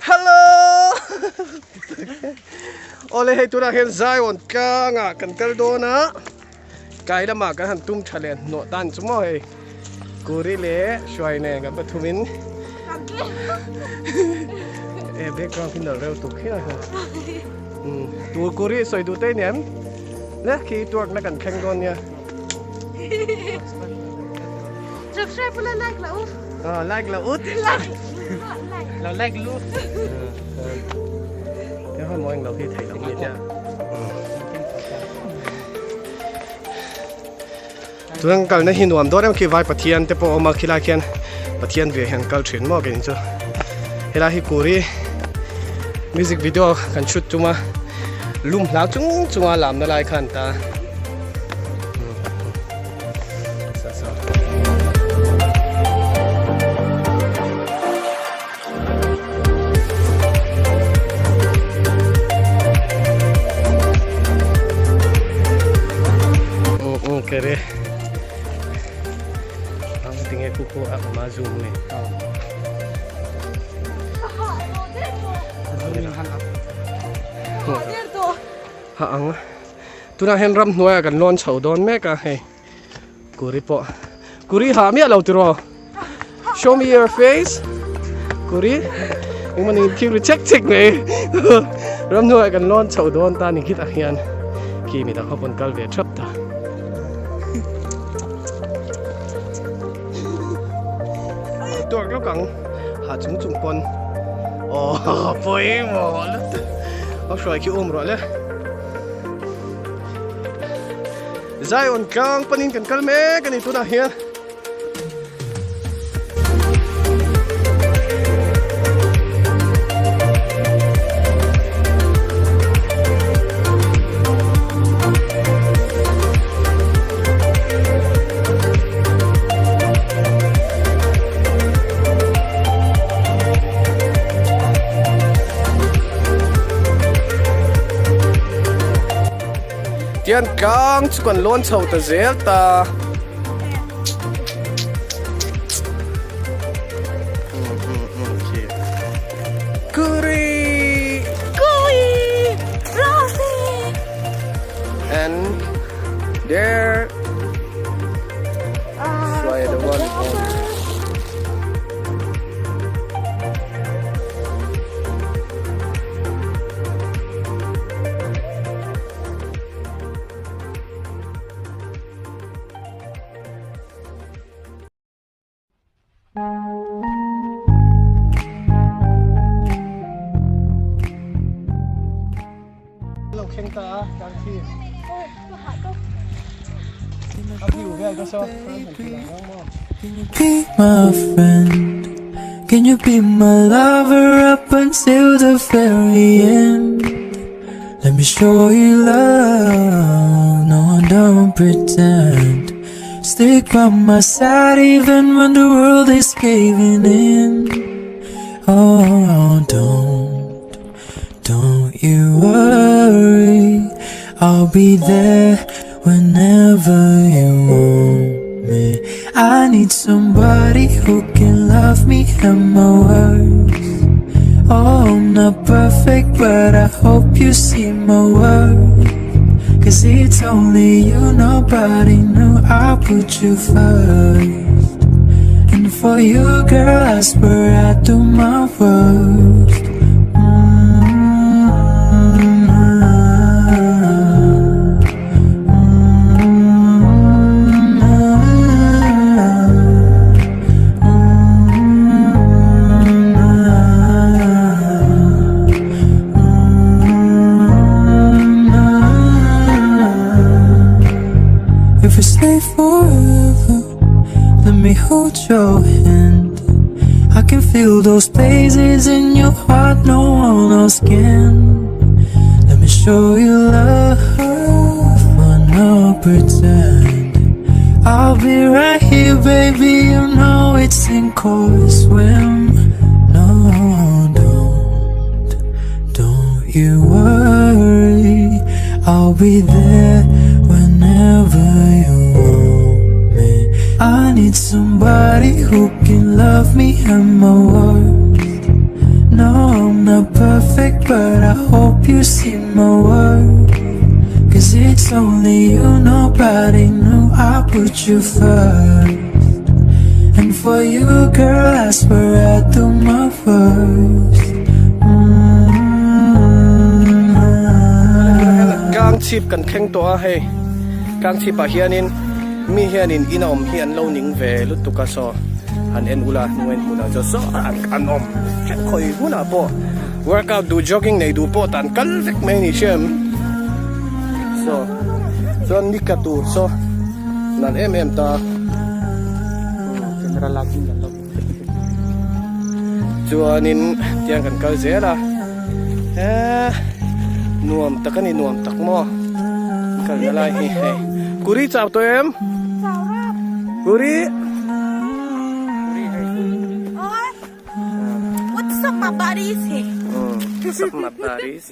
Hello Awle hei tunah hian Zion tlangah kan kal dawn a tlai lamah kan han tum tha leh hnawh tan chu maw hei Kuri leh Hruai nen kan pathumin e background hi nalh reuh tuk hian tur Kuri sawi duh te aniang le khi tuakna kan thleng dawn nia. Subscribe pula like la u. Ah, like la ut. Like. Lo like lu. Cái hơi mọi người khi thấy lắm như thế. Tuan kal na hi nuam dawn em khi vai Pathian te pawh awm a khilai khian Pathian ve hian kal thin maw kei chu. Helai hi Kuri music video kan shoot tum a lum hlau chung chunga lamna lai khan ta. Kere ang tinge ku ku a ma zoom ni ha ang tunah hian ramhnuaiah kan lawn chho dawn mek a hei Kuri pawh Kuri ha miah lo tiraw Show me your face Kuri engmah ni thil ri chek chek mai ramhnuaiah kan lawn chho dawn ta ni khitah hian khi mi dang ho pawn kal ve thap ta. Tuak lawk ang ha chung chung pawn aw pawimawh lutuk a hruai khi um rawh le. Zion tlang panin kan kal mek a ni tunah hian. Tian tlang chu kan lawn chho ta zel ta. Kuri! Kuri! Rosie! And there Fly the one on. Lo khen ta a tang khi a view vel ka saw Be my friend Can you be my lover up until the very end Let me show you love No I don't pretend Stick by my side even when the world is caving in Oh, don't, don't you worry I'll be there whenever you want me I need somebody who can love me at my worst Oh, I'm not perfect, but I hope you see my worth Cause it's only you, nobody knew I put you first And for you, girl, I swear I do my worst If we stay forever, let me hold your hand. I can feel those places in your heart no one else can. Let me show you love, but no pretend. I'll be right here, baby. You know it's sink or swim. No, don't, don't you worry. I'll be there whenever you want me. I need somebody who can love me at my worst. No, I'm not perfect, but I hope you see my worth. Cause it's only you, nobody knew I put you first. And for you, girl, I swear I do my worst. Mm-hmm. Tlang chhip kan thleng tawh a hei tlang chhip ah hianin mi hianin in a awm hi an lo ning ve lutuk a saw han en ula hnung hmunah chuan saw an awm hrep khawi hmunah pawh workout duh jogging nei duh pawh tan kal vek mai a ni hriam saw chuan ni tla tur saw nalh em em ta Camera lak in kan lo Chuanin tiang kan kal zel a eee nuam tak a ni nuam tak maw kalna lai hi hei kuri chau tawh em kuri What's up my buddies what's up my buddies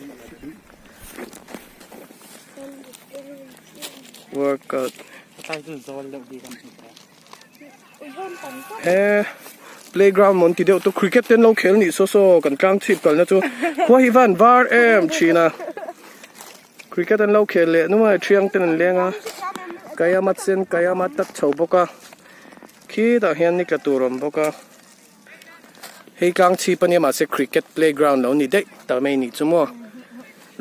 workout He playground mawn ti deuh chu cricket te an lo khel nih saw saw kan tlang chhip kalna chu khua hi van var em thin a cricket an lo khel leh nuai thiang ten an leng a kaiama sen kaiama tak chho bawk a khitah hian ni tla tur a awm bawk a hei tlang chhip ania mahse cricket playground lo ni daih ta mai nih chu maw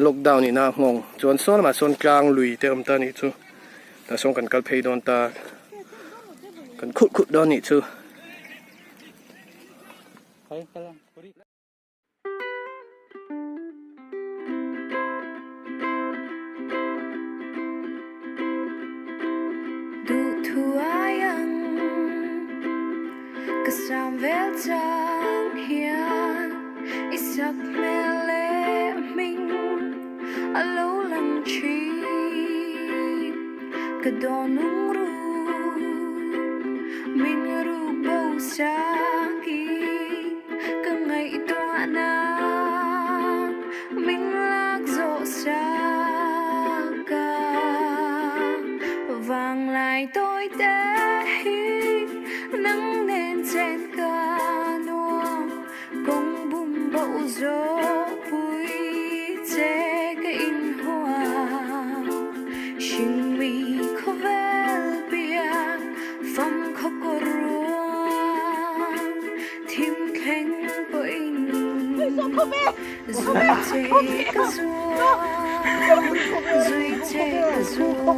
lockdown ina nghawng chuan saw lamah sawn tlang lui te a awm ta nih chu. Tah sawn kan kal phei dawn ta kan khuh khuh dawn nih chu. A lo lang thin ka dawnung ruk min ruk bo sakin ka ngaihtuahna min lak zawh sak a vanglai tawi te hi nang nen chen ka nuam. Kawng bum boh zawh pui che ka inhuam Hringmi khawvel pian fam khaw kaw ruang thim thleng pawhin zui che ka zuam zui che ka zuam.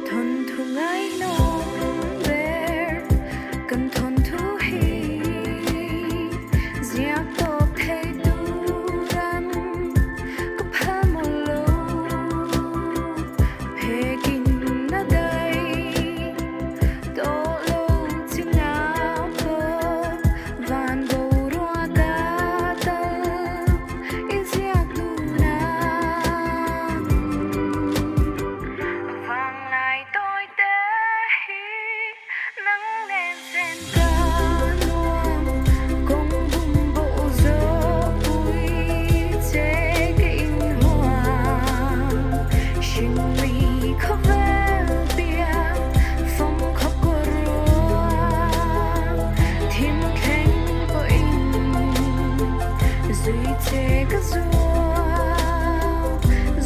Thawnthu ngaihnawm ber kan thawnthu hi ziak tawp thei turan ka phal maw lo phekin a daih tawh lo chi ngau tawp van boruak a tal i ziak dun ang. Vanglai tawi te hi nang nen chen ka nuam kawng bum boh zawh pui che ka inhuam Hringmi khawvel piang fawm khaw kaw ruang thim thleng pawhin zui che ka zuam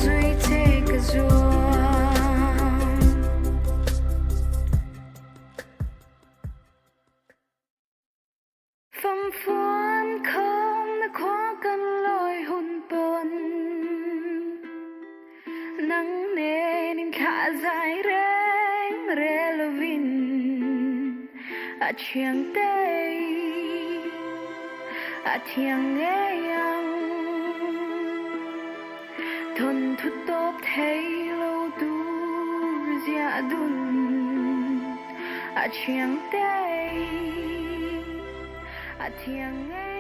zui che ka zuam. Famfuan khawm na khua kan lawi hun pawn nang nen in thlah zai reng re lovin a thiang te a thiang ngei ang thawnthu tawp thei lo tur ziah dun a thiang te a thiang ngei.